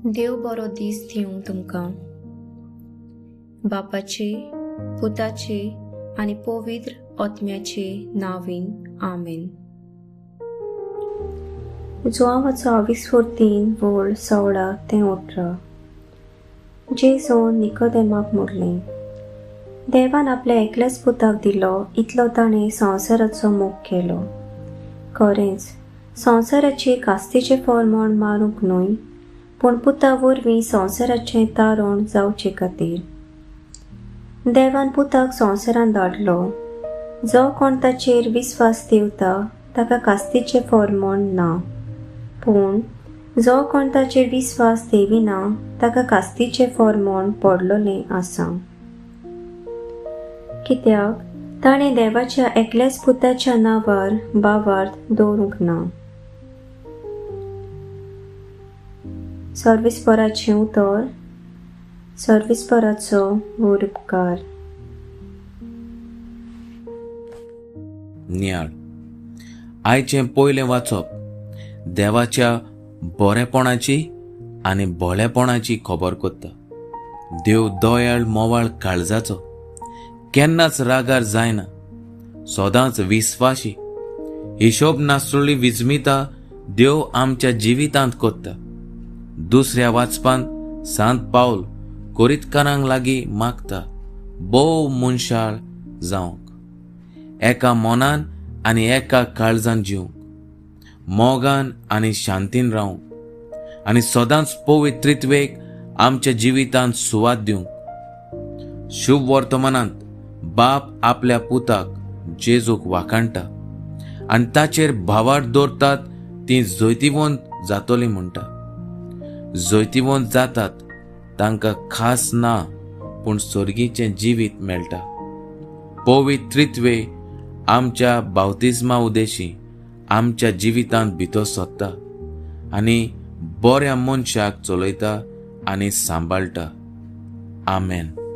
देव बरो दीस दिवं तुमकां. बापाचे, पुताचे आनी पवित्र आत्म्याचे नांवान, आमेन. जुआंवाचो आविस्फोर 3 वोळ 16 ते 18. जेजून निकोदेमाक म्हणलें, देवान आपल्या एकल्याच पुताक दिलो इतलो ताणें संवसाराचो मोग केलो. खरेंच संवसाराचे कास्तीचें फॉर्मोण मारूंक न्हय, पूण पुता वरवीं संवसाराचें तारण जावचे खातीर. देवान पुताक संवसारांत धाडलो. जो कोण ताचेर विस्वास दिवता ताका कास्तीचें फॉर्मोण ना, पूण जो कोण ताचेर विस्वास देविना ताका कास्तीचें फॉर्मोण पडलोलें आसा. कित्याक ताणें देवाच्या एकल्याच पुताच्या नांवार भावार्थ दवरूंक ना. सर्विसपराचें उतर, सर्विसपराचो उपकार. नियाळ. आयचें पयलें वाचप देवाच्या बरेपणाची आनी भोळेपणाची खबर करता. देव दयाळ मोवाळ काळजाचो, केन्नाच रागार जायना, सदांच विस्वाशी, हिशोब नासलेली विजमिता देव आमच्या जिवितांत करता. दुसऱ्या वाचपांत सांत पावल कोरितकारांक लागीं मागता भोव मनशाळ जावंक, एका मनान आनी एका काळजान जिवंक, मोगान आनी शांतीन रावंक आनी सदांच पवित्रित्वेक आमच्या जिवितांत सुवात दिवंक. शुभ वर्तमानांत बाप आपल्या पुताक जेजूक वाखाणटा आनी ताचेर भावार्थ दवरतात ती जैतिवंत जातली म्हणटा. जैतिवंत जातात तांकां खास ना, पूण सर्गीचें जिवीत मेळटा. पवित्रित्वे आमच्या बावतिज्मा उदेशी आमच्या जिवितांत भितर सरता आनी बऱ्या मनशाक चलयता आनी सांबाळटा. आमेन.